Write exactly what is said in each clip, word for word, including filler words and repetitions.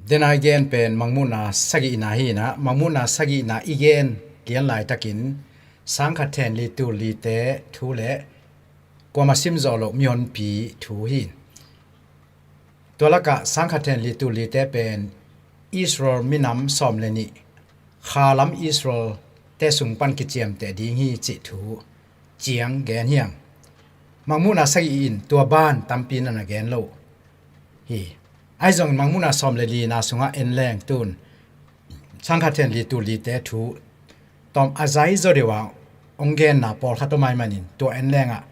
Dena i gen pen Mangmuhna sagihna hi inah, Mangmuhna sagihna i gen lian laitakin sangkhat then li tul lite thu le kuama simzawh loh mihonpi thu hi. Tua lakah sangkhat then li tul lite pen Israel minam sawm le nih, khalam Israel te sung pan kiciamteh ding hi cih thu ciang gen hiang. Mangmuhna sagih in tua ban tampi na na gen lo hi. Ahi zongin Mangmuhna sawm le lina sungah en leng tun sangkhat then li tul lite thu tawm a zai zaw deuh a hong genna pawlkhat om ahih manin tua en lengah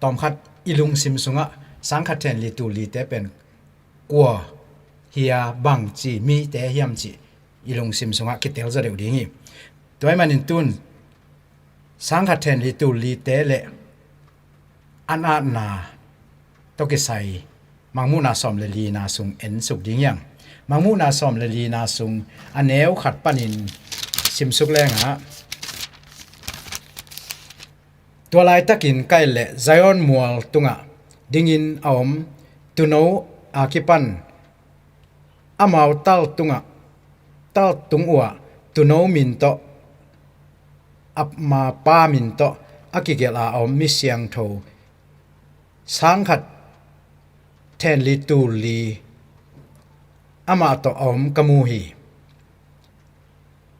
tawmkhat i lungsim sungah sangkhat then li tul lite pen kua hia, bangci mite hiam cih i lungsim sungah kitel zaw deuh ding hi. Tua ahih manin tun sangkhat then li tul lite le an atna tawh kisai Mangmuhna sawm le lina sung en suk ding hiang. Mangmuhna sawm le lina sung a neu khat panin simsuk lengah, tua laitakin ka et leh Zion mual tungah dingin a om tuuno a kipan amau tal tungah, tal tung uhah tuuno min tawh, ama pa min tawh a kigelh a om mi siangtho sangkhat then li tul li amah tawh a om ka mu hi.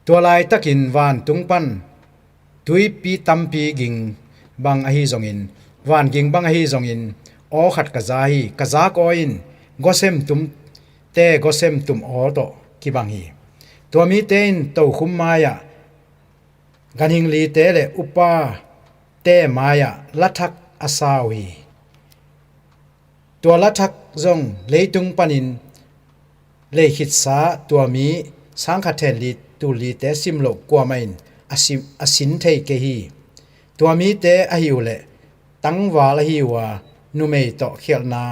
Tua laitakin vantung pan tuipi tampi ging bang ahi zongin, van ging bang ahi zongin aw khat ka za hi. Ka zak aw in gosem tumte gosem tum aw tawh kibang hi. Tua mite in tokhum mai-ah ganhing lite le upate mai-ah lathak a sa uh hi. Tua lathak zong leitung panin leikhitsa tua mi sangkhat then li tul lite sim loh kuamah in a sim, a sin thei kei hi. Tua mite ahi uh leh tangval ahi uh a, numei tawh khialhna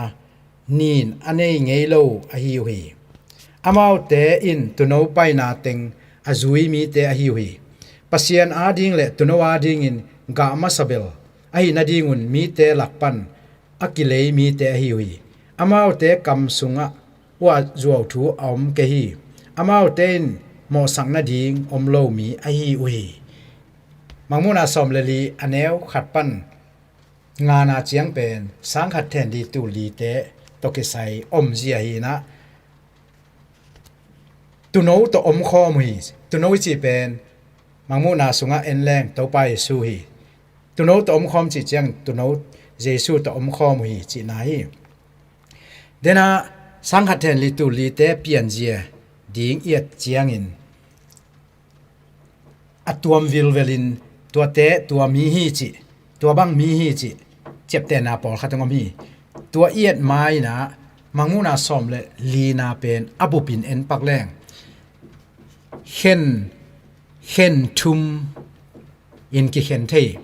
nin a nei ngei lo ahi uh hi. Amaute in tuuno paina teng a zui mite ahi uh hi. Pasian ading le tuuno adingin gah masa bel ahi nadingun mite lak pan a kilei mite ahi uh hi. Amaute kam sungah uah zuau thu a om kei hi. Amaute in mawhsak nading om lo mi ahi uh hi. Mangmuhna sawm le li a neu khat pan ngana ciang pen sangkhat then li tul lite tawh kisai omzia hi inah, tuuno tawh omkhawm uh hi. Tuuno i cih pen Mangmuhna sungah en leng Topa Jesu hi. Tuuno tawh omkhawm cih ciang tuuno Jesu tawh omkhawm uh hi cihna hi. Dena sangkhat then li tul lite pianzia ding i et ciangin a tuam vilvelin tuate tua mi hi cih, tua bang mi hi cih ciaptehna pawlkhat hong om hi. Tua i et ma inah Mangmuhna sawm le lina pen a bupin en pak leng khen, khen thum in kikhen thei.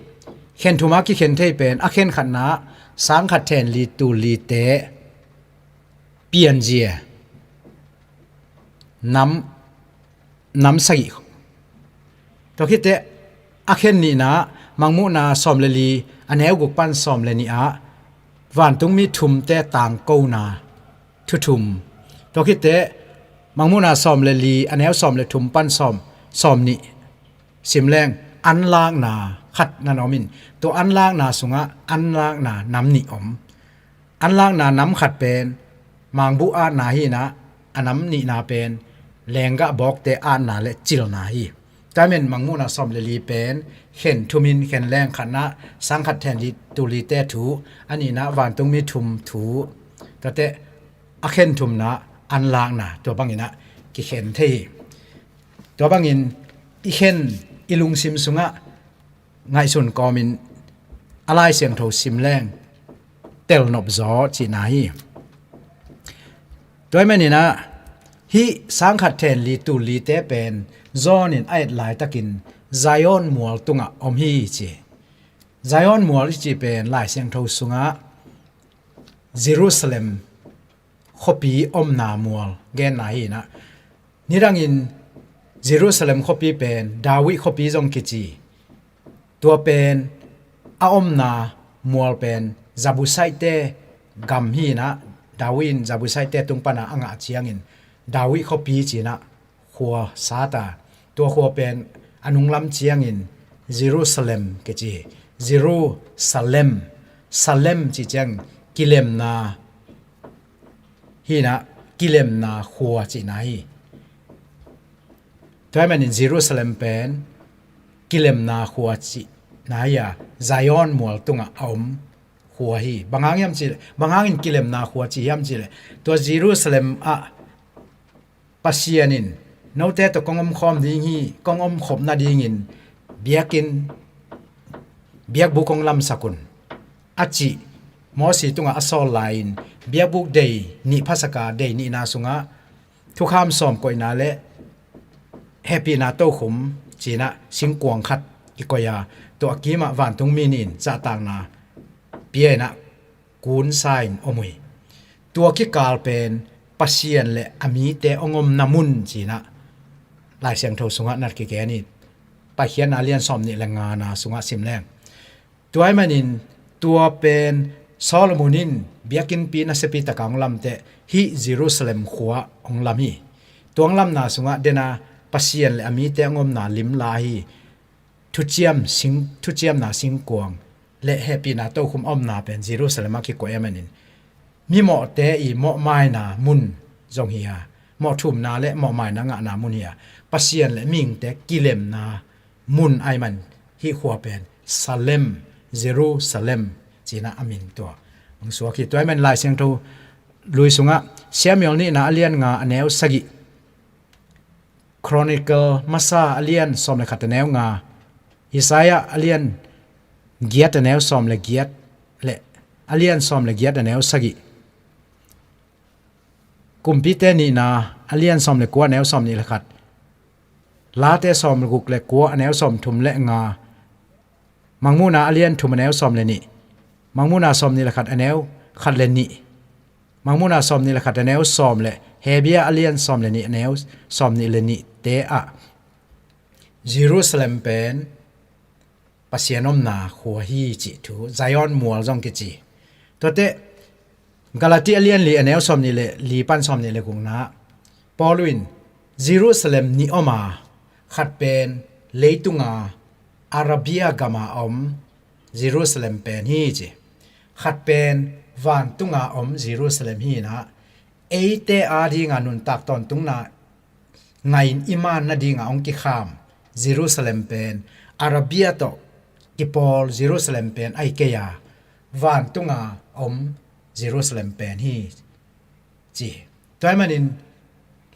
Khen thum a kikhen thei pen a khen khatna sangkhat then li tul lite pianzia nam, nam sagih. Tua khitteh a khen nihna Mangmuhna sawm le li a neu guk pan sawm le nih ah vantungmi thumte tangkona thu thum. Tua khitteh Mangmuhna sawm le li a neu sawm le thum pan sawm, sawm nih sim leng anlakna khat nan om in, tua anlakna sungah anlakna nam nih om. Anlakna nam khat pen mangbuh atna hi inah, a nam nihna pen lenggah bawkte atna le cilna hi. Tua ahih manin Mangmuhna sawm le li pen khen thumin khen leng khatna sangkhat then li tul lite thu, a nihna vantungmi thum thu, tuate a khen thumna anlakna tua banginah kikhen thei hi. Tua bangin i khen i lungsim sungah ngaihsun kawmin a Lai Siangtho sim leng telnop zaw cihna hi. Tua ahih maninah hih sangkhat then li tul lite pen John in a et laitakin Zion mual tungah om hi ci. Zion mual i cih pen Lai Siangtho sungah Jerusalem khuapi omna mual genna hi inah, nidangin Jerusalem khuapi pen David khuapi zong kici. Tua pen a omna mual pen Jebusaite gam hi inah, David in Jebusaite tung pana a ngah ciangin David khuapi cinah khua sata. Tua khua pen a nunglam ciangin Jerusalem kici hi. Jerusalem, Salem ci ciang kilemna hinah, kilemna khua cihna hi. Tua hi manin Jerusalem pen kilemna khua cihna hi a, Zion mual tungah a om khua hi. Bang hang hiam cihleh, bang hangin kilemna khua ci hiam cihleh, tua Jerusalem ah Pasian in note tawh kong omkhawm ding hi, kong omkhop nadingin biakinn, biakbuk kong lamsak un a cih Mosi tungah a sawl lai-in biakbuk dei nih phasaka dei nihna sungah thukham sawm koihna le hehpihna tokhum cinah singkuang khat kikoih a, tua a kimah vantung mi nih in zahtakna pia inah kunsa in om uh hi. Tua kikal pen Pasian le a mite hong omna mun cinah Lai Siangtho sungah na kigen hi. Paikhiatna a lian sawm nih le ngana sungah sim leng. Tua hi manin tua pen Solomon in biakinnpi nasepi taka hong lamteh hih Jerusalem khua hong lam hi. Tua hong lamna sungah dena Pasian le a mite hong omna limla hi. Thuciam sing, thuciamna singkuang le hehpihna tokhum a omna pen Jerusalem ah kikoih ahih manin mimawhte i mawhmaina mun zong hi a, mawhthumna le mawhmaina ngahna mun hi a, Pasian le mihingte kilemna mun ahih man hih khua pen Salem, Jerusalem cinah a min tua hong suak hi. Tua ahih man Lai Siangtho lui sungah Samuel nihna a lian nga a neu sagih, Chronicle masa a lian sawm le khat a neu nga, Isaiah a lian giat a neu sawm le giat le a lian sawm le giat a neu sagih, Kumpite nihna a lian sawm le kua a neu sawm nih le khat, Late sawm le guk le kua a neu sawm thum le nga, Mangmuhna a lian thum a neu sawm le nih, Mangmuhna sawm nih le khat a neu khat le nih, Mangmuhna sawm nih le khat a neu sawm le, Hebru a lian sawm le nih a neu sawm nih le nihte ah Jerusalem pen Pasian omna khua hi cih thu, Zion mual zong kici. Tuate Galati a lian li a neu sawm nih le li pan sawm nih le gukna, Paul in Jerusalem nih om a, khat pen leitunga Arabia gama om Jerusalem pen hi ci. Khat pen vantunga om Jerusalem hi inah, eite adinga nuntak tawntungna ngaihin i man nadinga hong kikham Jerusalem pen Arabia tawh kipawl Jerusalem pen ahi kei a, vantunga om Jerusalem pen hi ci. Tua ahih manin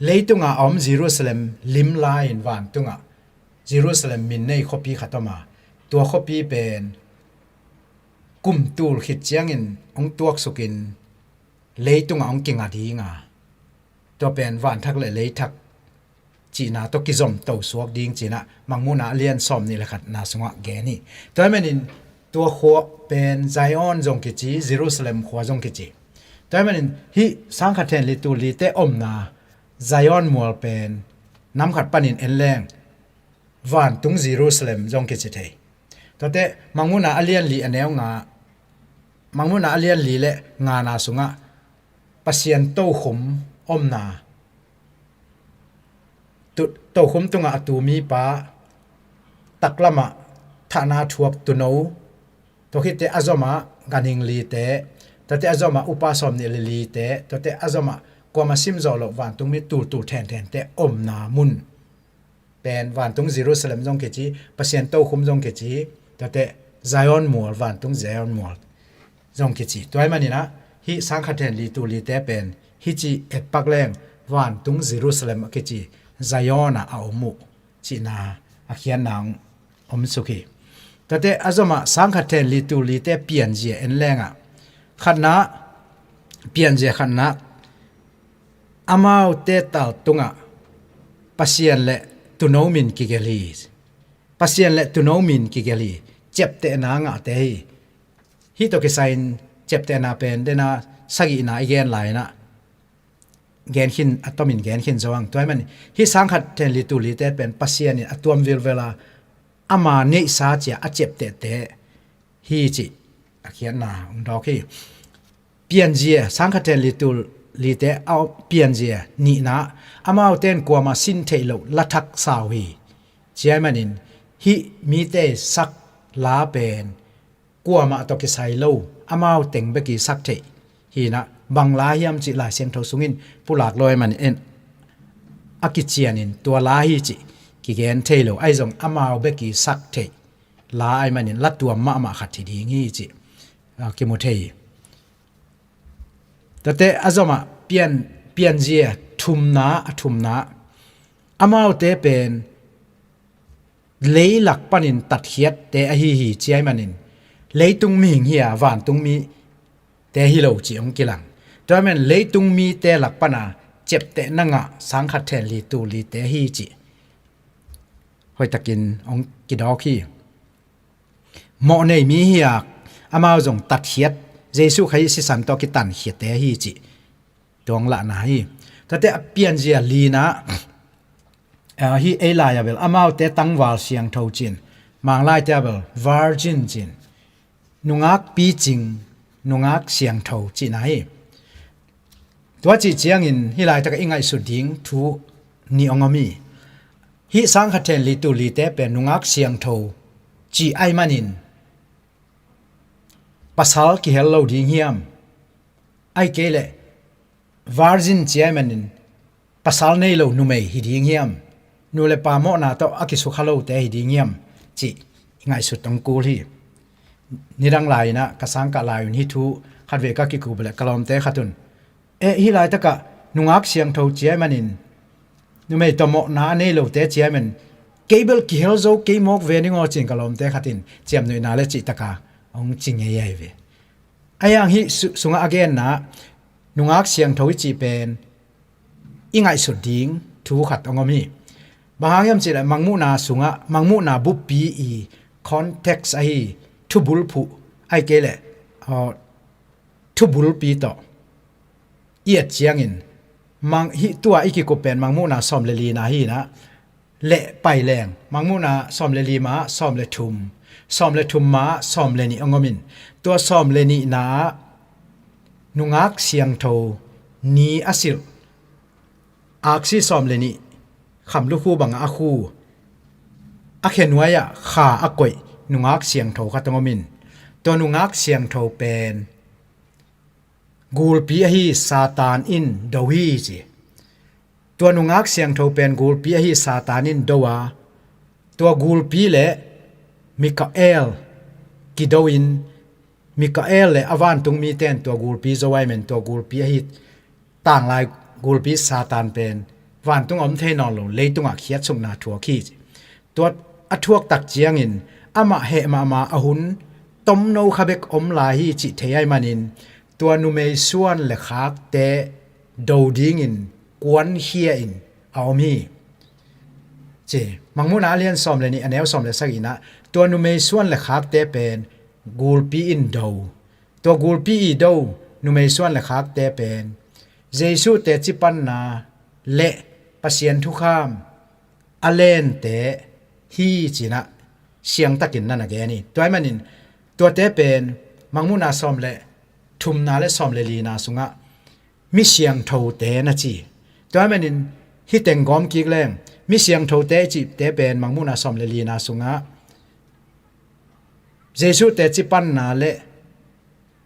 leitunga a om Jerusalem limla-in vantungah Jerusalem min nei khuapi khat om a, tua khuapi pen kum tul khit ciangin hong tuaksukin leitungah hong kinga dinga, tua pen vanthak le leithak cihna tawh kizom to suak ding cinah Mangmuhna a lian sawm nih le khatna sungah gen hi. Tua ahih manin tua khua pen Zion zong kici, Jerusalem khua zong kici. Tua ahih manin hih sangkhat hen li tul lite omna Zion mual pen nam khat panin en leng vantung Jerusalem zong kici thei. Tuate Mangmuhna a lian li a neu nga, Mangmuhna a lian li le ngana sungah Pasian tokhum omna, tu, tokhum tungah a tu mipa, taklamah thahna thuak tuuno, tua khitteh a zomah ganhing lite, tuate a zomah upa sawm nih le lite, tuate a zomah kuamah sim zawh loh vantung mi tultul thenthente omna mun pen vantung Jerusalem zong kici, Pasian tokhum zong kici, tuate Zion mual, vantung Zion mual zong kici. Tua ahih maninah hih sangkhat hen li tul lite pen hih ci etpak leng vantung Jerusalem a kici Zion ah a om uh cihna a khiatna om suk hi. Tuate a zomah sangkhat hen li tul lite pianzia en lengah khatna, pianzia khatna, amaute tal tungah Pasian le tuuno min kigelh hi. Pasian le tuuno min kigelh hi. Ciaptehna ngahte hi. Hih tawh kisai-in ciaptehna pen dena sagihna i gen lai-inah gen khin, a tomin gen khin zo ang. Tua ahih manin hih sangkhat hen li tul lite pen Pasian in a tuam vilvel a, ama neihsa cia a ciaptehte hi cih a khiatna hong dawk hi. Pianzia, sangkhat hen li tul lite a pianzia nihna, amaute in kuamah sin theih loh lathak sa uh hi. Ci ahih manin hih mite sak la pen kuamah tawh kisai lo, amau teng bek i sak theih hi-in ah, bang la hiam cih Lai Siangtho sungin pulak lo ahih manin en a kicianin tua la hi cih kigen thei lo, ahi zong amau bek i sak theih la ahih manin la tuam mahmah khat hi ding hi cih, a, kimu thei hi. Tuate a zomah pian, pianzia thumna, a thumna, amaute pen leilak panin tatkhiatte ahi hi, ci ahih manin leitung mihing hi a, vantung mite hi lo cih hong kilang. Tua ahih manin leitung mite lak pana ciaptehna ngah sangkhat then li tul lite hi cih hoihtakin hong kidawk hi. Mawhnei mi hi a, amau zong tatkhiat, Jesuh Khazih sisan tawh kitankhiate hi cih tua hong lahna hi. Tuate a pianzia lina, a, hih ei lai-ah bel amaute tangval siangtho ci-in, Manglaite ah bel virgin ci-in, nungak picing, nungak siangtho cihna hi. Tua cih ciangin hih laitakah i ngaihsut ding thu nih hong om hi. Hih sangkhat then li tul lite pen nungak siangtho cih ahih manin pasal kihel lo ding hiam? Ahih kei leh virgin ci ahih manin pasal nei lo numei hi ding hiam? Nu le pa mawhna tawh a kisukha lote hi ding hiam? Cih i ngaihsut hong kul hi. Nidang lai-in ah ka sangkah lai-un hih thu khatvei ka kikup leh ka lawmte khat un, "Eh, hih laitakah nungak siangtho ci ahih manin, numei tawh mawhna a nei lote ci ahih manin, kei bel kihel zo kei mawk ve ning aw," ci-in ka lawmte khat in ciamnuihna le cihtakah hong ci ngei ahi ve. Ahi hang hih su-, sungah a genna nungak siangtho i cih pen i ngaihsut ding thu khat hong om hi. Bang hang hiam cih leh Mangmuhna sungah, Mangmuhna buppi i context ahi, thubulphuh, ahih kei leh, aw, thubulpi tawh i et ciangin, mang, hih tua i kikup pen Mangmuhna sawm le lina hi-in ah, leh pai leng, Mangmuhna sawm le li ma-ah sawm le thum, sawm le thum ma-ah sawm le nih hong om in, tua sawm le nihna-ah nungak siangtho ni a silh, aksi sawm le nih kham lukhu bangah a khu, a khenuai-ah kha a koih nungak siangtho khat hong om in, tua nungak siangtho pen gulpi ahi Satan in do hi ci. Tua nungak siangtho pen gulpi ahi Satan in do a, tua gulpi le Mikael kido in, Mikael le a vantung mite in tua gulpi zo ahih manin tua gulpi ahi, tanglai gulpi Satan pen vantung a om thei nawn lo, leitungah khiatsukna thuak hi ci. Tua a thuak tak ciangin amah heh mahmah a hun tomno kha bek om lai hi cih thei ahih manin tua numei suan le khakte do dingin kuankhia in a om hi ci. Mangmuhna a lian sawm le nih, a neu sawm le sagihna, tua numei suan le khakte pen gulpi in do. Tua gulpi i do numei suan le khakte pen Jesuh teci panna le Pasian thukham a lente hi ci-in ah siangtakin na na gen hi. Tua ahih manin tuate pen Mangmuhna sawm le thumna le sawm le lina sungah mi siangthote na ci. Tua ahih manin hih teng gawm kik leng, mi siangthote i cihte pen Mangmuhna sawm le lina sungah Jesuh teci panna le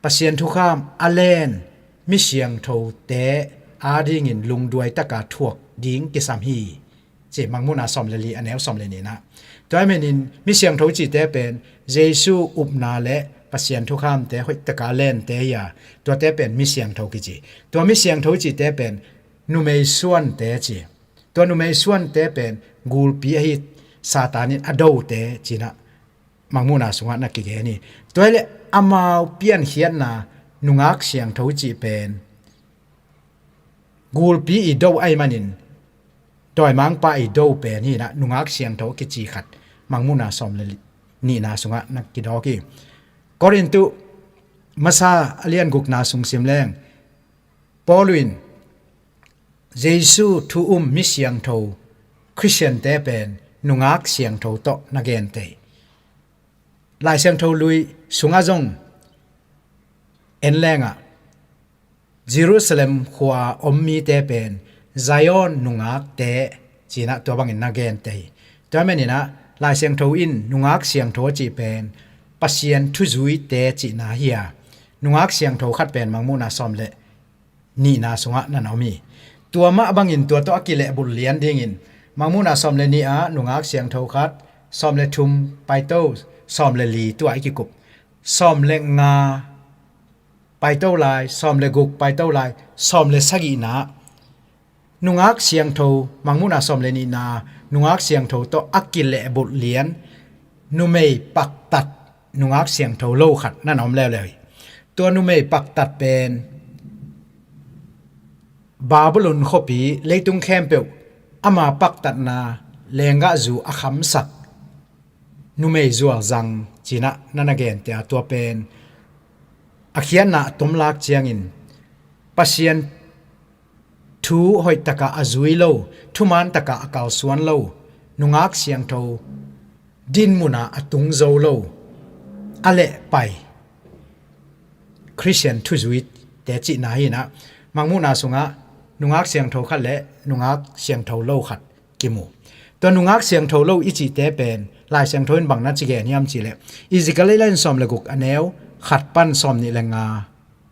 Pasian thukham a len mi siangthote adingin lungduai taka thuak ding kisam hi ci, Mangmuhna sawm le li, a neu sawm le nihna. Tua ahih manin mi siangtho cihte pen Jesuh upna le Pasian thukhamte hoihtaka lente hi a, tuate pen mi siangtho kici. Tua mi siangtho cihte pen numei suante ci. Tua numei suante pen gulpi ahi Satan in a dote ci-in ah Mangmuhna sungah na kigen hi. Tua hileh amau piankhiatna nungak siangtho cih pen gulpi i do ahih manin dawimangpa i do pen hi-in ah nungak siangtho kici khat Mangmuhna sawm le nihna sungah na kidawk hi. Korintu masa a lian gukna sung sim leng, Paul in Jesuh thu um mi siangtho Khristiante pen nungak siangtho tawh na genteh. Lai Siangtho Lui sungah zong en lengah Jerusalem khua om mite pen Zion nungakte cinah tua bangin na gente hi. Tua maninah Lai Siangtho in nungak siangtho a cih pen Pasian thuzuite cihna hi a, nungak siangtho khat pen Mangmuhna sawm le nihna sungah na om hi. Tua mah bangin tua tawh a kilehbulh lian dingin Mangmuhna sawm le nih ah nungak siangtho khat, sawm le thum paito, sawm le li tua i kikup, sawm le nga paito lai, sawm le guk paito lai, sawm le sagihna nungak siangtho, Mangmuhna sawm le nihna nungak siangtho tawh a kilehbulh lian numei paktat nungak siangtho lo khat na om leuleu hi. Tua numei paktat pen Babylon khuapi leitung khempeuh ama paktatna lenggahzu a khamsak numei zualzang cinah na na gente a, tua pen a khiatna a tomlak ciangin Pasian thu hoih takah a zui lo, thuman takah a kalsuan lo, nungak siangtho dinmunah a tung zo lo, a lehpai Khristian thuzuite cihna hinah Mangmuhna sungah nungak siangtho khat le nungak siangtho lo khat kimu. Tua nungak siangtho lo i cihte pen Lai Siangtho in bang na ci gen hiam cihleh, Ezekiel a lian sawm le guk a neu khat pan sawm nih le nga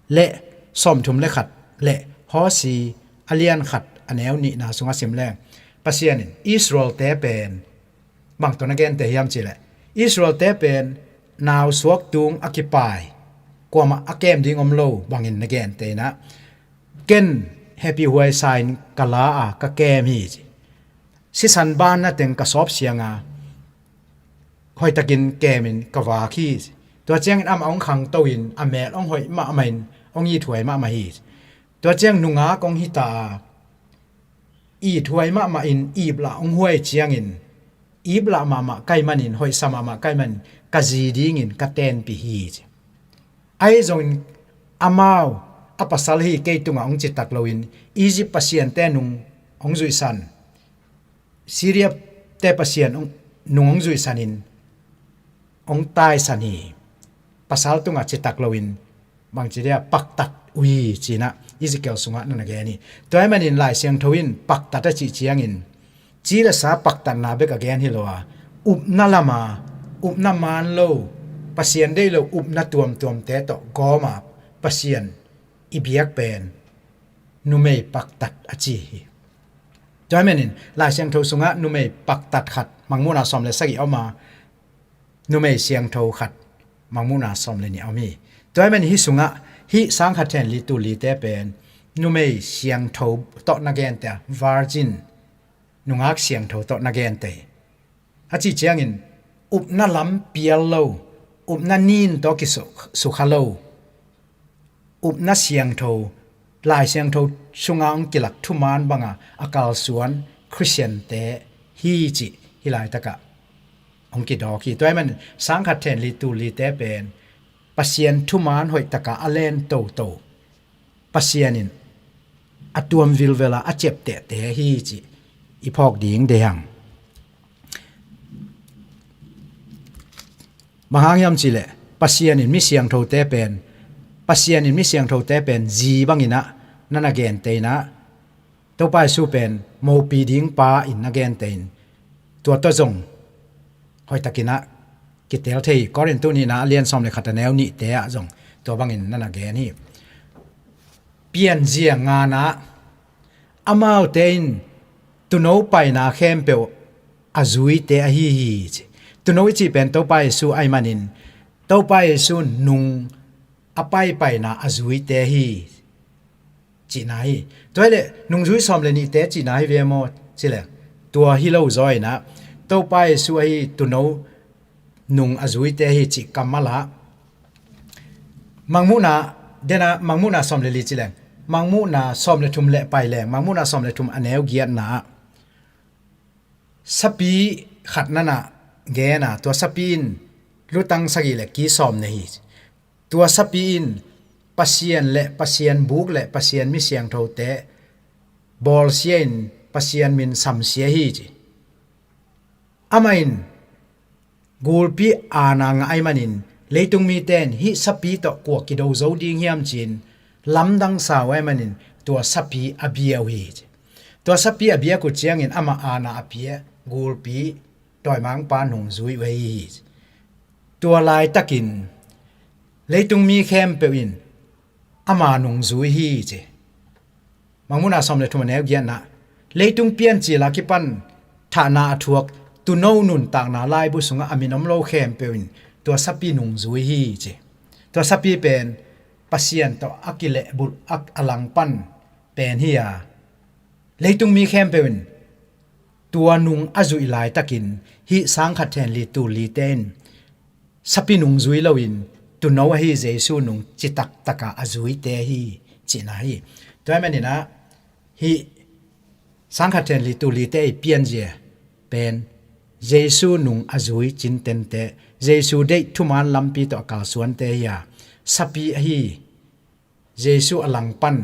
le sawm thum le khat le Hosea a lian khat a neu nihna sungah sim leng Pasian in Israel-te pen bang tawh na gente hiam cihleh, Israel-te pen nausuak tung a kipai, kuamah a kem ding om lo bangin na gente inah, ken hehpihhuai sa-in ka la a ka kem hi ci. Sisan banna teng ka sawp siang a, hoihtakin kemin ka vak hi ci. Tua ciangin amah hong khangto-in a mel hong hoih mahmah in hong ithuai mahmah hi ci. Tua ciang nungak hong hita a, ithuai mahmah in iplah hong huai ciangin, iplah mahmah ka hih manin, hoihsa mahmah ka hih manin ka zi dingin ka tenpih hi ci. Ahi zongin amau a pasal hi kei tungah hong citak loin Egypt pasiante nung hong zuihsan, Syria-te pasian hong, nung hong zuihsanin hong taisan hi. Pasal tungah citak loin bangci dia paktat uh hi cinah Ezekiel sungah na na gen hi. Tua hih manin Lai Siangtho in paktat a cih ciangin ci le sa paktatna bek a gen hi lo a, upna lama, upna man lo, Pasian deih lo upna tuamtuamte tawh gawma Pasian i biak pen numei paktat a ci hi. Tua hih manin Lai Siangtho sungah numei paktat khat Mangmuhna sawm le sagih a om a, numei siangtho khat Mangmuhna sawm le nih a om hi. Tua hih manin hih sungah hih sang khat then li tul lite pen numei siangtho tawh na gente a, virgin, nungak siangtho tawh na gente hi. A cih ciangin upna lam pial lo, upna nin tawh kisukha lo, upna siangtho, Lai Siangtho sunga hong kilak thuman banga a kalsuan Khristiante hi cih hih laitakah hong kidawk hi. Tua hih manin sang khat then li tul lite pen Pasian thuman hoih takah a len toto, Pasian in a tuam vilvela a ciaptehte hi cih i phawk ding deih hang. Bang hang hiam cihleh Pasian in mi siangthote pen, Pasian in mi siangthote pen zi banginah na na gente inah, Topa Jesu pen mopi ding pa in na gente in, tua tawh zong hoihtakinah kitel thei hi. Korintu nihna a lian sawm le khat a neu nihte ah zong tua bangin na na gen hi. Pianzia nganah amaute in tuuno paina khempeuh a zuite ahi hi ci. Tuuno i cih pen Topa Jesu ahih manin Topa Jesu nung a paipaina a zuite hi cihna hi. Tua hileh nungzui sawm le nihte cihna hi ve maw cileh, tua hi lo zaw inah Topa Jesu ahi tuuno nung a zuite hi cih kammal ah Mangmuhna, dena Mangmuhna sawm le li cileng, Mangmuhna sawm le thum le paileng, Mangmuhna sawm le thum a neu giatna ah sapi khat na na gen a, tua sapi in lutang sagih le ki sawm nei hi. Tua sapi in Pasian le Pasian buk le Pasian mi siangthote bawlsia in Pasian min samsia hi ci. Amah in gulpi aana ngah ahih manin leitung mite in hih sapi tawh kua kido zo ding hiam ci-in lamdang sa uh ahih manin tua sapi a bia uh hi ci. Tua sapi a biak uh ciangin amah aana a pia gulpi dawimangpa nungzui uh ahi hi ci. Tua laitakin leitung mi khempeuh in ama nungzui hi ci. Mangmuhna sawm le thum a neu giatna, leitung piancil a kipan thahna a thuak tuuno nuntakna laibu sungah a min om lo khempeuh in tua sapi nungzui hi ci. Tua sapi pen Pasian tawh a kilehbulh a, a langpan pen hi a, leitung mi khempeuh in tua nung a zuih laitakin hih sangkhat then li tul lite in sapi nung zui loin tuuno ahi Jesu nung citaktaka a zuite hi cihna hi. Tua ahih maninah hih sangkhat then li tul lite i pianzia pen Jesu nung a zui cintente, Jesu deih thuman lampi tawh a kalsuante hi a, sapi ahi Jesu a langpan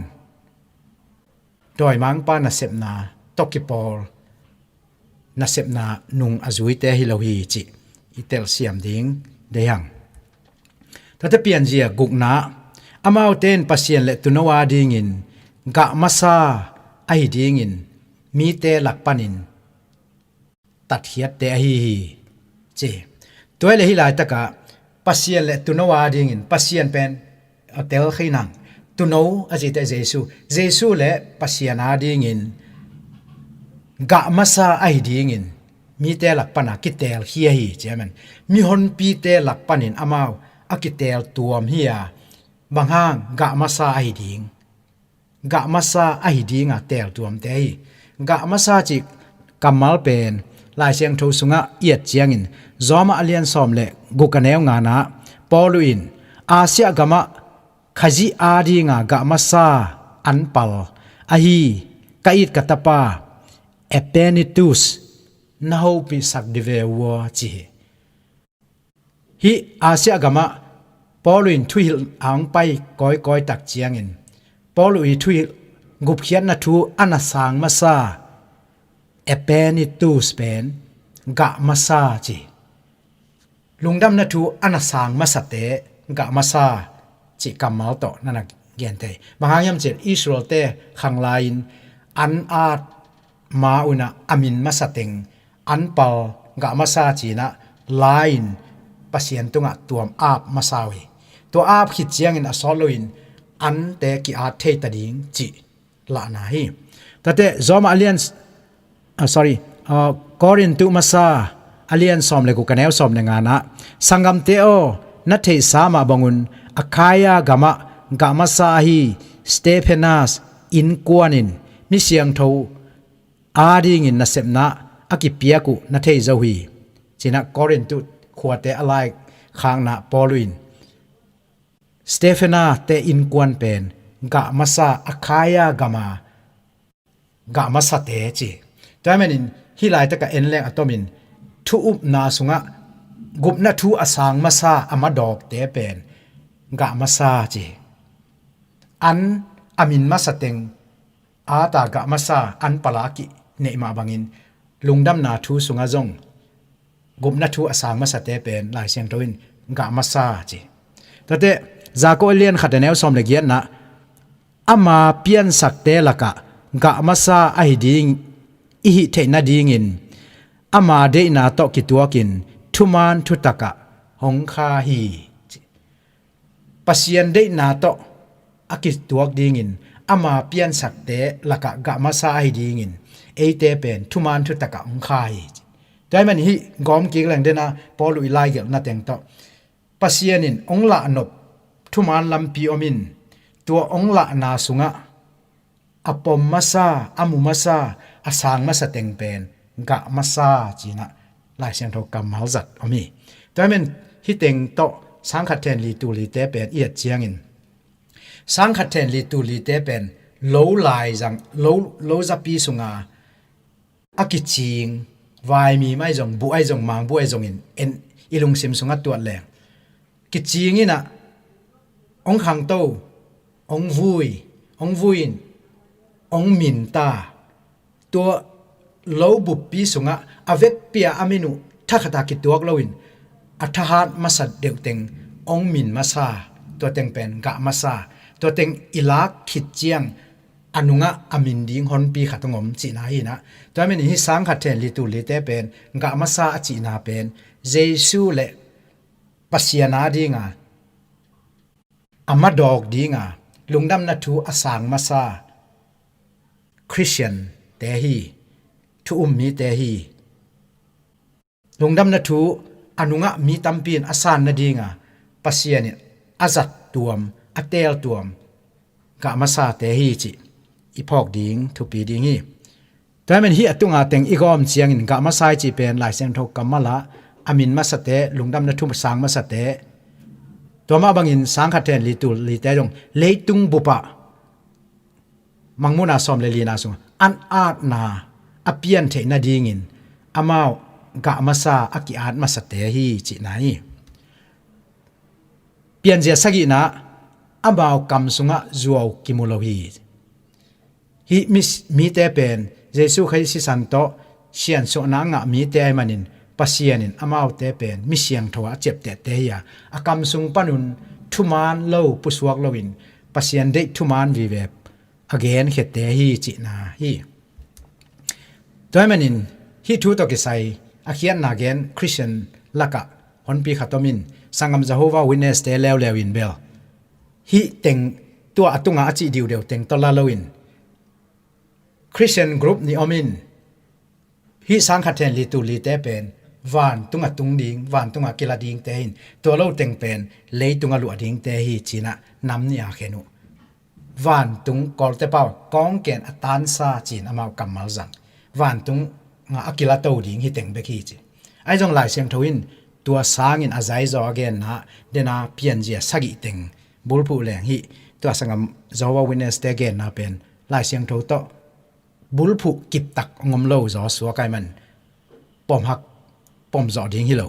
dawimangpa nasepna tawh kipawl nasepna nung a zuite hi lo hi cih i telsiam ding deih hang. Tate pianzia gukna, amaute in Pasian le tuuno a dingin gah masa ahi dingin mite lak panin tatkhiatte ahi hi ci. Tua hi le hih laitakah Pasian le tuuno a dingin Pasian pen a tel khinang tuuno a cite Jesu, Jesu le Pasian a dingin gah masa ahi dingin mite lak pana kitelkhia hi ci. Amen. Mihonpite lak panin amau a kitel tuam hi a, bang hang? Gah masa ahi ding, gah masa ahi dinga teltuamte hi. Gah masa cih kammal pen Lai Siangtho sungah i et ciangin Zawmah a lian sawm le guk a neu ngana Paulu in Asia gamah Khazih a dinga gah masa an pal ahi ka it ka tapa Epenetus na hopihsak di ve ua ci hi. Hih Asia gamah Paulu in thuhilh a hong pai kawikawi tak ciangin Paulu i thuhilh gupkhiatna thu a na sang masa Epenetus pen gah masa ci. Lungdamna thu a na sang masate gah masa cih kammal tawh na na gen thei. Bang hang hiam cih Israelte khanglai-in an at ma unah a min masa teng an pal gah masa cinah la-in Pasian tungah tuam ap masa uh hi. Tua ap khit ciangin a sawt loin ante ki-at thei ta ding cih lahna hi. Tate Zawmah a lian, ah, sorry, ah, Korintu masa a lian sawm le guk a neu sawm le ngana, Sanggamte aw, na theihsa mah bangun Akhaia gamah gah masa ahi Stephanas innkuan in mi siangtho a dingin nasepna a kipiak uh na thei zo hi. Cinah Korintu khuate a laikhakna Paulu in Stephanate innkuan pen gah masa Akhaia gama gah masate ci. Tua ahih manin hih laitaka en leng a tomin thu upna sungah gupna thu a sang masa a madawkte pen gah masa ci. An a min masa teng ata gah masa an pala a kineih mah bangin lungdamna thu sungah zong gupna thu a sang masate pen Lai Siangtho in gah masa ci. Tate Jakob a lian khat a neu sawm le giatna, ama piansakte lakah gah masa ahi ding i hih theih nadingin ama deihna tawh kituakin thuman thutakah hong kha hi ci. Pasian deihna tawh a kituak dingin ama piansakte lakah gah masa ahi dingin eite pen thuman thutakah hong kha hi ci. Tua ahih manin hih gawm kik leng dena Paulu i laigelhna teng tawh Pasian in hong lahnop thuman lampi om in tua hong lahna sungah a pom masa, a mu masa, a sang masa teng pen gah masa cinah Lai Siangtho kammal zat om hi. Tua ahih manin hih teng tawh sangkhat then li tul lite pen i et ciangin sangkhat then li tul lite pen lo laizang, lo, lo zapi sunga a kicing, vaimi mah ahi zong, buh ahi zong, mangbuh ahi zongin en, i lungsim sungah tuat leng kicing inah hong khangto, hong vui, hong vui in hong minta. Tua lo buppi sungah a vekpi-a a min uh thakhata kituak loin a thahat masa deuh teng hong min masa, tua teng pen gah masa. Tua teng i lak khit ciang a nungah a min ding honpi khat hong om cihna hi inah. Tua ahih manin hih sang khat then li tul lite pen gah masa a cihna pen Jesu le Pasian a dinga a madawk dinga lungdamna thu a sang masa Khristian te hi, thu um mite hi. Lungdamna thu a nungah mi tampi in a san nadinga Pasian in a zat tuam, a teel tuam gah masate hi cih i phawk ding thupi ding hi. Tua ahih manin hih a tunga teng i gawm ciangin gah masa i cih pen Lai Siangtho kammal ah a min masate, lungdamna thu sang masate, tua mah bangin sang khat then li tul lite zong leitung bupah Mangmuhna sawm le lina sungah an atna a pian theih nadingin amau gah masa a ki-at masate hi cihna hi. Pianzia sagihna, amau kam sungah zuau kimu lo hi. Hih mi, mite pen Jesu Khrih sisan tawh siansuahna a ngah mite ahih manin Pasian in amaute pen mi siangtho a ciaptehte hi a, a kam sung panun thuman lo pusuak loin Pasian deih thuman vive a genkhiate hi cihna hi. Tua ahih manin hih thu tawh kisai a khiatna gen Khristian lakah honpi khat om in, sanggam Jehovah Witness-te leuleu in bel hih teng, tua a tunga a cih diudeu teng tawh la loin Khristian group nih om in, hih sang khat then li tul lite pen vantung a tung ding, vantung a kila dingte hi in, tua lo teng pen leitung a luah dingte hi ci-in ah nam nih a khen uh. Vantung, Kawlte pau kawngken a tansa ci-in amau kammal zang. Vantung a kilato ding hi teng bek hi ci. Ahi zong Lai Siangtho in tua sangin a zaizaw a genna, dena pianzia sagih teng bulphuh leng hih tua sanggam Jehovah Witness-te genna pen Lai Siangtho tawh bulphuh kiptak ngom lo zaw suak ahih man pom hak, pom zawh ding hi lo.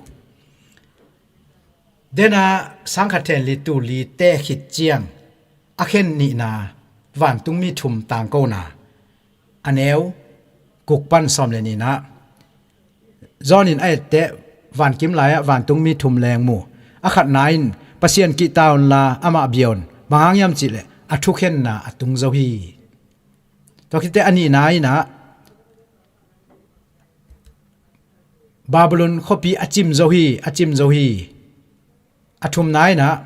Dena sang khat then li tul lite khit ciang a khen nihna, vantungmi thum tangkona, a neu guk pan sawm le nihna. John in a etteh vankim lai-ah vantungmi thum leng mu. A khatna in Pasian kihta unla amah bia un, bang hang hiam cihleh a thukhenna a tung zo hi. Tua khitteh a nihna in ah Babylon khuapi a cim zo hi, a cim zo hi. A thumna in ah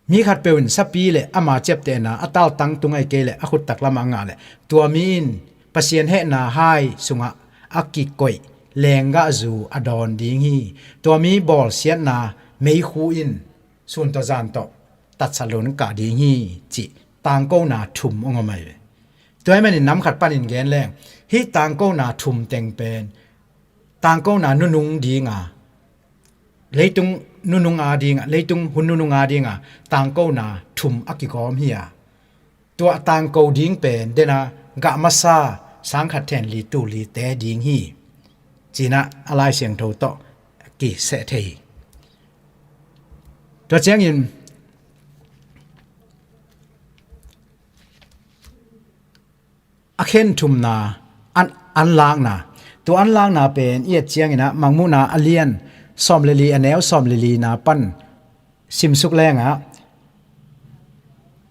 mi khatpeuh in sapi le ama ciaptehna a taltang tung ahih kei leh a khuttak lamah a ngah leh tua mi in Pasian hehna hai sungah a kikoih lenggahzu a dawn ding hi. Tua mi bawlsiatna meikhu in sun tawh zan tawh tatsat loin kah ding hi cih tangkona thum hong om ahi ve. Tua ahih manin nam khat panin gen leng hih tangkona thum teng pen tangkona nunung dinga, leitung nunung a dinga, leitung hun nunung a dinga tangkona thum a kigawm hi a, tua a tangko ding pen dena gah masa sang khat then li tul lite ding hi ci-in ah a Lai Siangtho tawh kiseh thei hi. Tua ciangin a khen thumna, an, an lakna. Tua an lakna pen i et ciangin ah Mangmuhna a lian sawm le li, a neu sawm le lina pan simsuk lengah,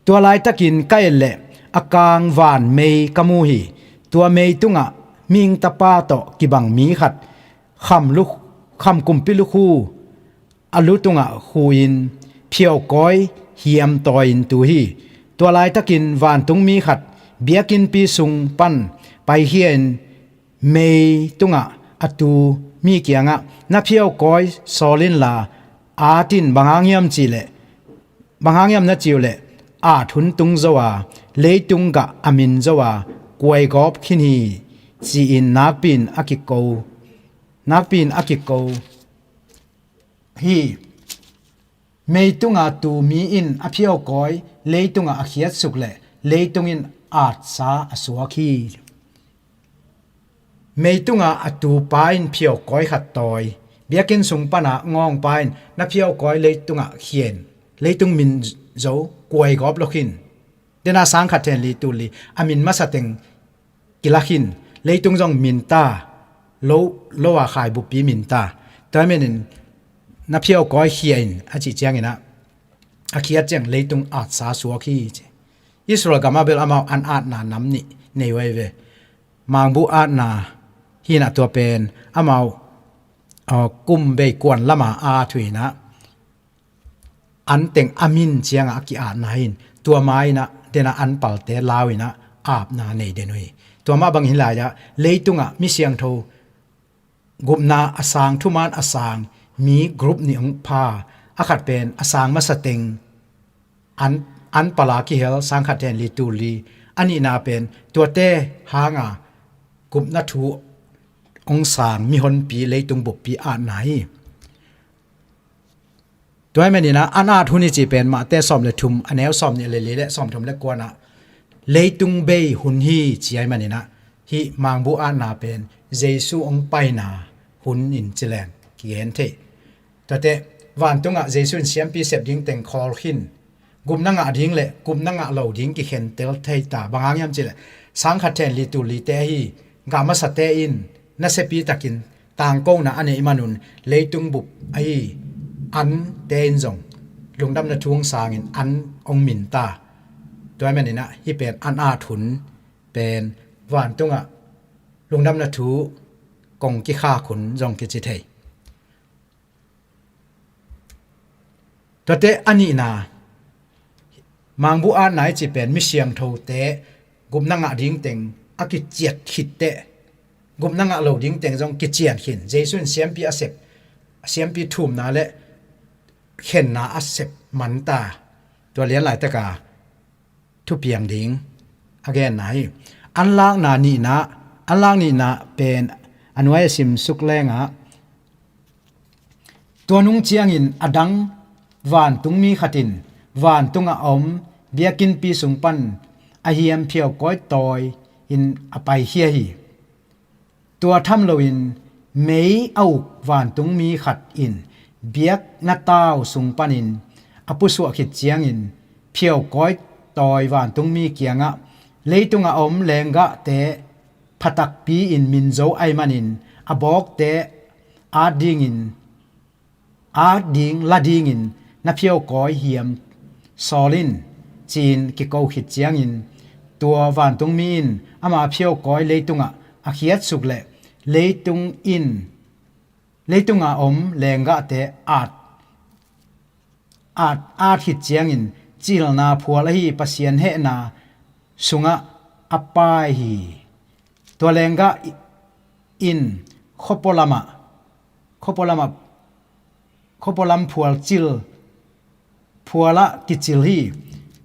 tua laitakin ka et leh a kang van mei ka mu hi. Tua mei tungah Mihing Tapa tawh kibang mi khat kham lu, kham kumpi lukhu a lu tungah khu-in phiaukawi hiam tawi-in tu hi. Tua laitakin vantungmi khat biakinnpi sung pan paikhia-in mei tungah a tu mi kiangah, na phiaukawi sawl inla, at in, bang hang hiam cihleh, bang hang hiam na cih uhleh at hun tung zo a, leitung gah a min zo a, kuaigawp khin hi ci-in nakpi-in a kiko, nakpi-in a kiko hi. Mei tunga tu mi in a phiaukawi leitungah a khiatsuk leh leitung in atsa a suak hi. Mei tunga a tupa in phiaukawi khat tawi, biakinn sung pana ngawngpa in na phiaukawi leitungah khia in, leitung min zo, kuaigawp lo khin. Dena sang khat then li tul li a min masa teng kila khin, leitung zong min ta, lo, lo a khai buppi min ta. Tua ahih manin na phiaukawi khia in a cih ciangin ah a khiat ciang leitung atsa suak hi ci. Israel gamah bel amau an atna nam nih nei uh ahi ve. Mangbuh atna hinah tua pen amau kum bei kuan lama at uh inah an teng a min ciangah a ki-atna hin tua ma inah dena an palte lau inah apna nei den uh hi. Tua mah bang hi lai-ah leitungah mi siangtho gupna a sang, thuman a sang mi group nih hong pha. A khat pen a sang masa teng an, an pala kihel, sang khat hen li tul li. A nihna pen tuate hanga gupna thu hong sang mihonpi leitung buppi atna hi. Tua hi maninah an at hun hi cih pen Mate sawm le thum, a neu sawm nih le li le sawm thum le kuanah leitung bei hun hi ci ahi maninah hih mangbuh atna pen Jesu hong paina hun in ci leng kigen thei. Tuate vantungah Jesu in siampi sep ding teng khawl khin, gupna ngah ding le gupna ngah lo ding kikhentel thei ta. Bang hang hiam cih leh sang khat hen li tul lite ahi gah masate in nasiapi takin tangkona a neih manun leitung bup ahi ante in zong lungdamna thu hong sangin an hong min ta. Tua hi maninah hih pen an at hun pen vantungah lungdamna thu kong kikhak hun zong kici thei. Tuate a nihna mangbuh atna i cih pen mi siangthote gupna ngah ding teng a kiciat khitteh gupna ngah lo ding teng zong kician khin. Jesu in siampi a sep, siampi thumna le khenna a sep manta. Tua lian laitaka thupiang ding a genna hi. An lakna nihna, an lak nihna pen a nuai a sim suk lengah tua nung ciangin a dang vantungmi khat in vantungah a om biakinnpi sung pan a hiam phiaukawi tawi in a paikhia hi. Tua tham loin mei a uk vantungmi khat in biakna tau sung panin a pusuah khit ciangin phiaukawi tawi vantungmi kiangah, leitungah a om lenggahte phatakpi in min zo ahi manin a bawkte at dingin at ding la dingin na phiaukawi hiam sawl in, ci-in kiko khit ciangin tua vantungmi in ama phiaukawi leitungah a khiatsuk leh leitung in, leitunga om lenggahte at, at, at khit ciangin cilna phual ahi Pasian hehna sungah a pai hi. Tua lenggah in khuapua lamah, khuapua lamah, khuapua lam phual cil, phualah kicil hi.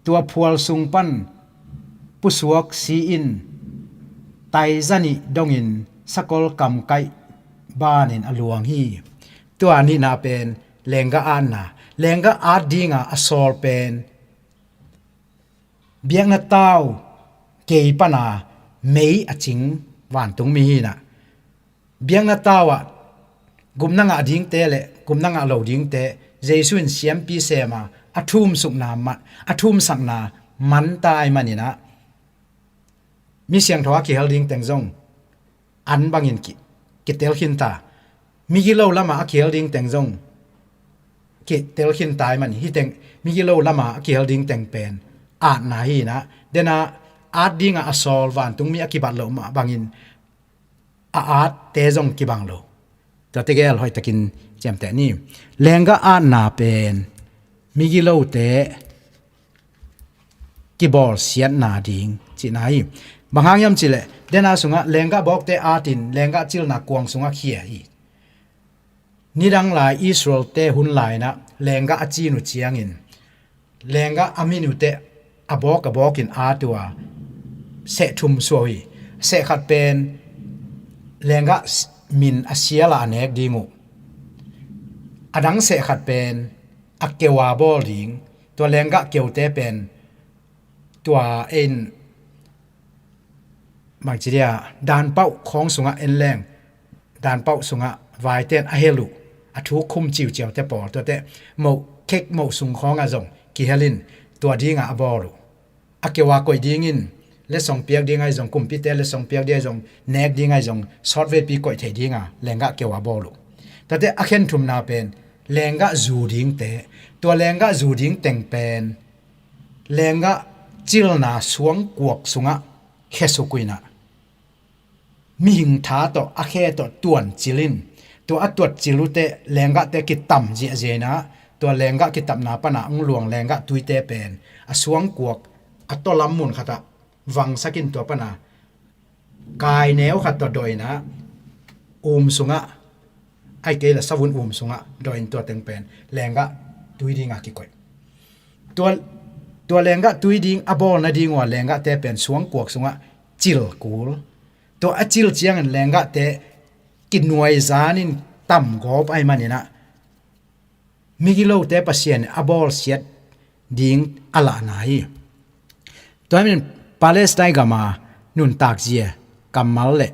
Tua phual sung pan pusuak si-in taiza nih dongin sakol kamkaih banin a luang hi. Tua nihna pen lenggah atna, lenggah at dinga a sawl pen biakna tau kei pana mei a cing vantungmi hinah biakna tau ah gupna ngah dingte le gupna ngah lo dingte Jesu in siampi sema a thumsukna man, a thumsakna manta ahi maninah mi siangtho a kihel ding teng zong an bangin ki, kitel khinta. Migilo lama a kihel ding teng zong kitel khinta ahi man hi teng, migilo lama a kihel ding teng pen atna hinah dena at dinga a sawl vantungmi a kibat loh mah bangin a atte zong kibang lo. Tuate gel hoihtakin ciamteh ni. Lenggah atna pen migilote kibawlsiatna ding cihna hi. Bang hang hiam cihleh dena sungah lenggah bawkte atin lenggah cilna kuang sungah khia hi. Nidang lai Israelte hun lainah lenggah a cin uh ciangin lenggah a min uh teh a bawk a bawkin at uh a seh thum suah uh hi. Seh khat pen lenggah min a siala a nek ding uh. A dang seh khat pen a keu a bawl ding. Tua lenggah keute pen tua en bangci dia danpauh khawng sungah en leng danpauh sungah vaiten a hel uh a thu khum ciuciaute pawl tuate moh khek moh sung khawngah zong kihelin tua dingah a bawl uh. A keu a koih dingin letsong piak ding ahi zong kumpite letsong piak ding ahi zong nek ding ahi zong sawtveipi koih thei dinga lenggah keu a bawl uh. Tuate a khen thumna pen lenggah zu dingte, tua lenggah zu ding teng pen lenggah cilna suangkuak sungah khesuk uh inah, mihing tha tawh a khe tawh tuancil in, tua a tuatcil uhte lenggahte kitam ziahziah inah, tua lenggah kitamna pana hong luang lenggah tuite pen a suangkuak a tawlam mun khatah vangsak in, tua pana kai neu khat tawh dawh inah, um sungah, ai kei la savun um sungah dawh in, tua teng pen lenggah tui dingah kikoih. Tua, tua lenggah tui ding a bawl nading uh a lenggahte pen suangkuak sungah cil kul. Tua a cil ciangin lenggahte kinuaizan in tamgawp ahih maninah, migilote Pasian a bawlsiat ding a lahna hi. Tua ahih manin Palestine gama nuntakzia, kammal le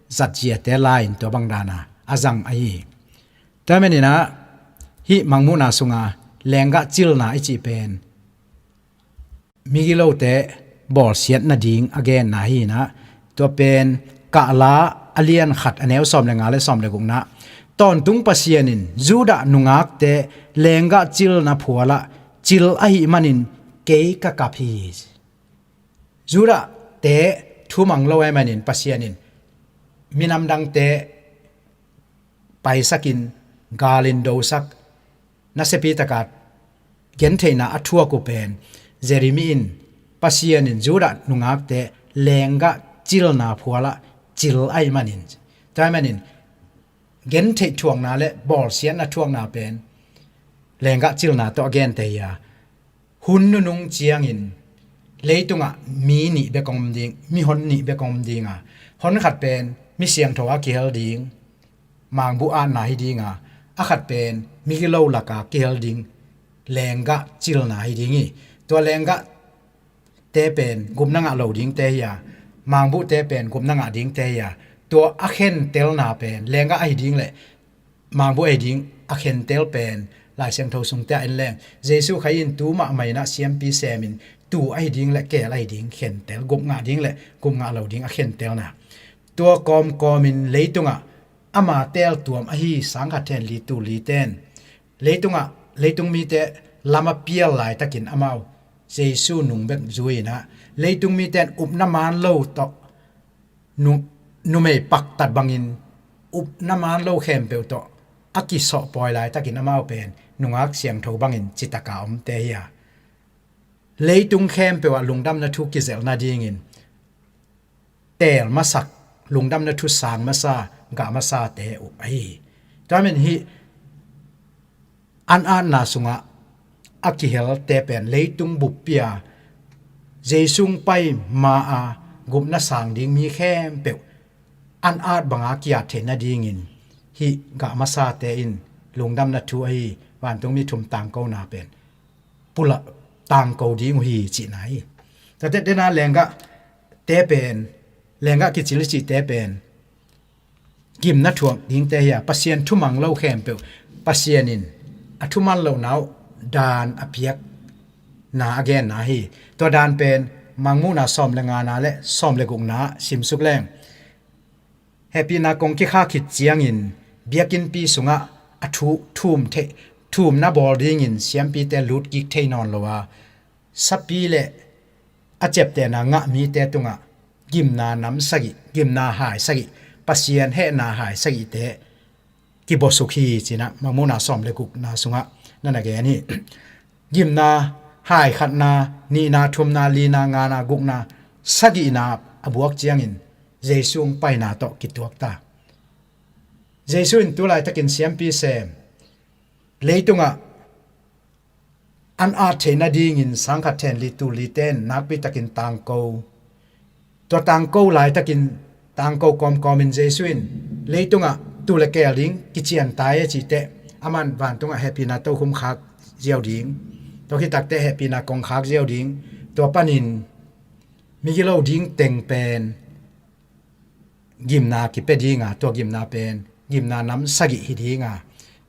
zatziate lai-in tua bang dana a zang ahi hi. Tua ahih maninah hih Mangmuhna sunga lenggah cilna i cih pen migilote bawlsiat nading a genna hi inah, tua pen Kahla a lian khat a neu sawm le nga le sawm le gukna, tawntung Pasian in Judah nungakte lenggah cilna phualah cil ahih manin kei ka kap hi. Judahte thumang lo ahih manin Pasian in minam dangte paisakin, galin dosak, nasiapi taka gentheihna a thuak uh pen Jeremiah in, Pasian in Judah nungakte lenggah cilna phualah cil ahih manin, tua ahih manin gentheih thuakna le bawlsiatna thuakna pen lenggah cilna tawh a gente hi a, hun nunung ciangin leitungah mi nih bek om ding, mihon nih bek om dinga, hon khat pen mi siangtho a kihel ding, mangbuh atna hi dinga, a khat pen migilo laka kihel ding lenggah cilna hi ding hi. Tua lenggahte pen gupna ngah lo dingte hi a, mangbuhte pen gupna ngah dingte hi a, tua a khentelna pen lenggah ahi ding le mangbuh ahi ding a khentel pen Lai Siangtho sungte ah en leng, Jesuh Khazih in tu mahmah inah siampi semin tu ahi ding le keel ahi ding khentel, gup ngah ding le gup ngah lo ding a khentelna. Tua kawmkawmin leitungah ama teeltuam ahi sangkhat hen li tul li ten leitungah, leitung mite lam a pial laitakin amau Jesuh nung bek zui inah, leitung mite in upna man lo tawh, nu, numei paktat bangin upna man lo khempeuh tawh a kisawhpawi laitakin amau pen nungak siangtho bangin citaka omte hi a, leitung khempeuh ah lungdamna thu kizelh nadingin teel masak, lungdamna thu sang masa, gah masate uh ahi hi. Tua ahih manin hih an-atna sungah a kihelte pen leitung buppi-a Jesuh hong pai ma-a gupna sang ding mi khempeuh an-at banga ki-at theih nadingin hih gah masate in lungdamna thu ahi vantungmi thum tangkona pen pulak tangko ding uh hi cihna hi. Tua teh dena lenggahte pen, lenggah kicil i cihte pen gimna thuak dingte hi a, Pasian thumang lo khempeuh Pasian in a thuman lohna uh daan a piakna a genna hi. Tua daan pen Mangmuhna sawm le ngana le sawm le gukna simsuk leng, hehpihna kong kikhak khit ciangin biakinnpi sungah a thu, thum theih, thumna bawl dingin siampite lut kik thei nawn lo a, sapi le a ciaptehna ngah mite tungah gimna nam sagih, gimna hai sagih, Pasian hehna hai sagihte kibosuk hi cinah Mangmuhna sawm le gukna sungah na na gen hi. Gimna hai khatna, nihna, thumna, lina, ngana, gukna, sagihna a buak ciangin Jesuh hong paina tawh kituak ta. Jesuh in tu laitakin siampi sem, leitungah an-at theih nadingin sangkhat hen li tul li ten nakpitakin tangko. Tua tangko laitakin tangko kawmkawmin Jesuh in leitungah tuu le keel ding kician tai a cihteh, aman vantungah hehpihna tokhum khak ziau ding, tua khitakteh hehpihna kong khak ziau ding, tua panin migilo ding teng pen gimna kipia dinga, tua gimna pen gimna nam sagih hi dinga,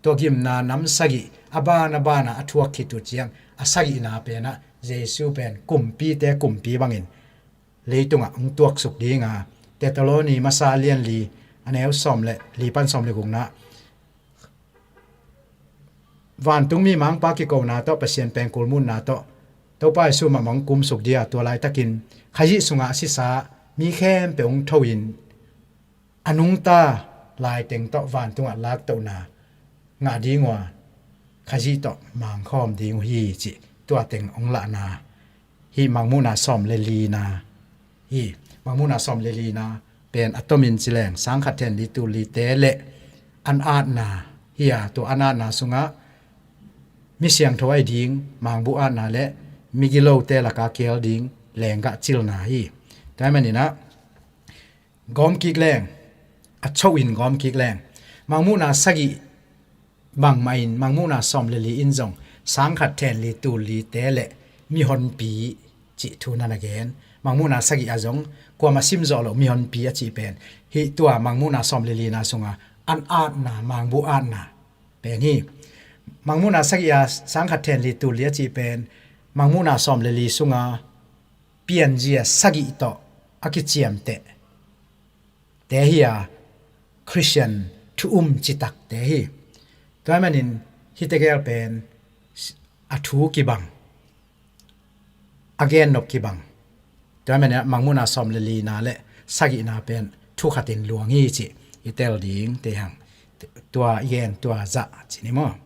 tua gimna nam sagih a ban a banah a thuak khit uh ciang a sagihna penah Jesuh pen kumpite kumpi bangin leitungah hong tuaksuk dinga, Thessaloni masa a lian li a neu sawm le li pan sawm le gukna, Vantung mi mangpa kikona tawh, Pasian pengkul mutna tawh Topa Jesu mah mah hong kumsuk ding a, tua laitakin Khazih sungah a sisa mi khempeuh hong tho in a nungta laiteng tawh vantungah laktohna ngah ding uh a, Khazih tawh mangkhawm ding uh hi cih tua teng hong lahna hi. Mangmuhna sawm le lina hi. Mangmuhna sawm le lina pen a tomin ci leng, sang khat then li tul lite le an atna hi a, tua an atna sungah mi siangtho ahi ding mangbuh atna le migilote laka kial ding lenggah cilna hi. Tua ahih maninah gawm kik leng, a cho in gawm kik leng, mangmuhna sagih bangmah in mangmuhna sawm le li in zong sang khat then li tul lite le mihonpi cih thu na na gen. Mangmuhna sagih ah zong kuamah simzawh loh mihonpi a cih pen hih tua mangmuhna sawm le lina sunga an atna, mangbuh atna pen hi. Mangmuhna sagih a sang khat then li tul li a cih pen mangmuhna sawm le li sunga pianzia sagih tawh a kiciamteh te hi a, Khristian thu um citak te hi. Tua ahih manin hihte gel pen a thu kibang, a gennop kibang. Tua ahih manin mangmuhna sawm le lina le sagihna pen thu khatin luang hi cih i tel ding te hang. Tua i gen tua zah ci ni maw?